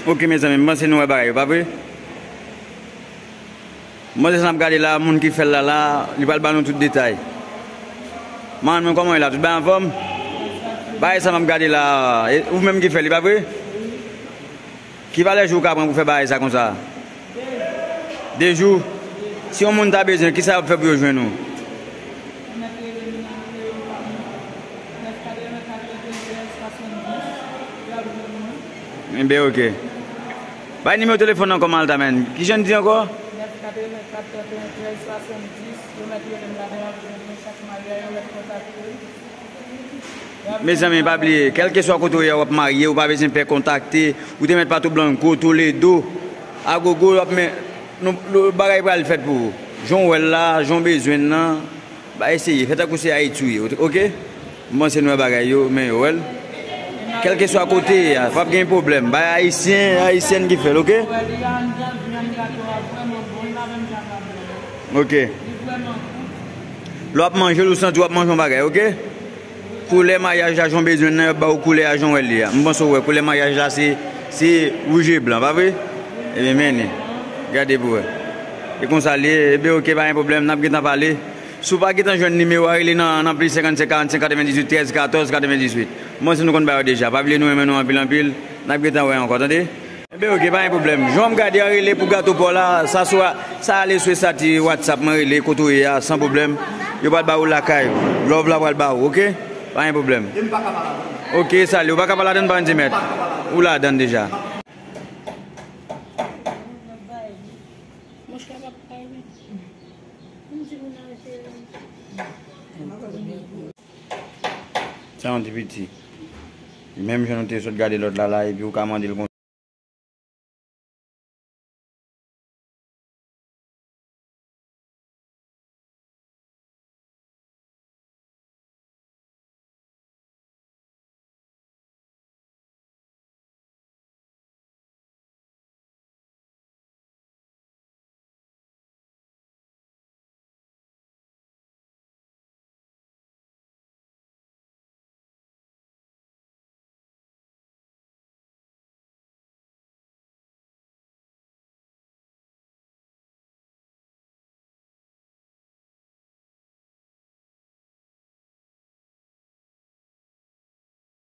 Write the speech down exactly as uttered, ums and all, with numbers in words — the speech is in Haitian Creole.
Ok, mezanmi, m panse nou wè bagay yo, pa vre? M panse sa n ap gade la, moun ki fè l la, la, li pral ba nou tout detay. Manman, kòman w ye la? Tout bagay anfòm? Bagay sa m ap gade la, e ou menm ki fè li, pa vre? Ki valè jou w ka pran pou fè bagay sa konsa? De jou. Si yon moun ta bezwen, kisa y ap fè pou yo jwenn ou? Enben, ok. Bay nimewo telefòn nan kòman l ta menm. Ki jan di ankò? Mezanmi, pa bliye, kèlkeswa kote w ye a, w ap marye, ou pa bezwen pè kontakte, ou te mèt patou blanko, Toledo, agogo, w ap men, nou, nou, bagay pral fèt pou ou. Jan w wè l la, jan w bezwen l nan, ba eseye, fè tankou se Ayiti w ye, ok? M panse nou wè bagay yo, men yo wè l. Kèlkeswa kote w ye a, p ap gen pwoblèm. Bay ayisyen, ayisyèn ki fè l, ok? Ok. Lè w ap manje l, ou santi w ap manje yon bagay, ok? Koulè maryaj la, jan w bezwen nan, y ap ba w koulè a jan w wè l ye a. M panse w wè, koulè maryaj la, se, se wouj e blan, pa vre? Ebyen, mennen. Gade pou wè. E konsa l ye, ebyen, ok, pa gen pwoblèm, n ap gentan pale. Si w pa gentan jwenn nimewo a, rele nan, nan plis senkannsenk, karannsenk, katrevendizuit, trèz, katòz, katrevendizuit. M panse nou konn bagay yo deja. Pa bliye nou renmen nou anpil, anpil. N ap gentan wè ankò, tande? Enben, ok, pa gen pwoblèm. Jan m gade a, rele pou gato pa w la, sa swa, sa ale sou estati WhatsApp mwen, rele kote w ye a, san pwoblèm. Yo pral ba ou lakay ou. Love la pral ba ou, ok? Pa gen pwoblèm. Ok, sali, ou pa ka pa ladann, pa di mèt. Ou ladann deja. Sa yon ti piti. Menm jan nou te sot gade lòt la la, epi ou ka mande l konsa.